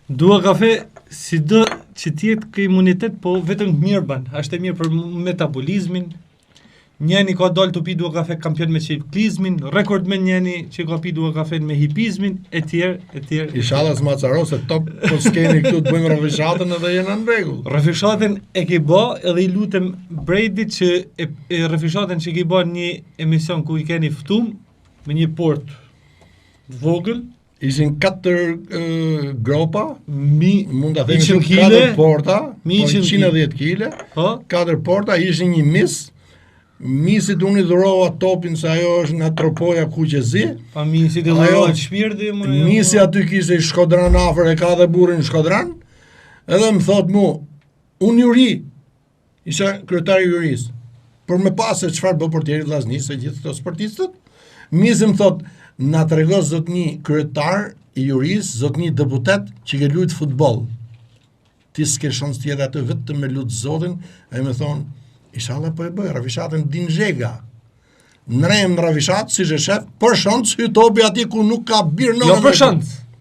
Dua kafe si do që të jetë ke imunitet, po vetëm të mirë bën. Është e mirë për metabolizmin. Njëni ka dalë të pi dua kafe kampion me çiklizmin, rekordmen njëni që ka pi dua kafe me hipizmin, e tjerë, e tjerë. Ishalla s'ma caro se top po s'keni këtu të bëjmë rrefishatën edhe jena në rregull. Rrefishatën e ke bë edhe i lutem Bredit që e, e rrefishatën që ke bë një emision ku i keni ftum me një port vogël, Ishin katër e, gropa, mi mund ta themi 100 kështu, kile, katër porta, mi po 100 110 kile, po, katër porta, ishin një mis. Misit unë i dhurova topin se ajo është nga Tropoja kuqezi. pa misi të Ajo- dhurohet shpirti, më Misi aty kishte i Shkodran afër, e ka dhe burrin Shkodran. Edhe më thot mu, unë juri, isha kryetari i jurisë. Për me pas se çfarë bë portieri Vllaznisë se gjithë këto sportistët, Misi më thot, na trego zotni kryetar i jurisë, zotni deputet që ke luajt futboll. Ti s'ke shans tjetër aty vetëm me lut Zotin, ai më thon, inshallah po e bëj, ravishatën din zhega. Nrem në ravishat, si që shef, për shans, hy topi aty ku nuk ka birë Jo për shans.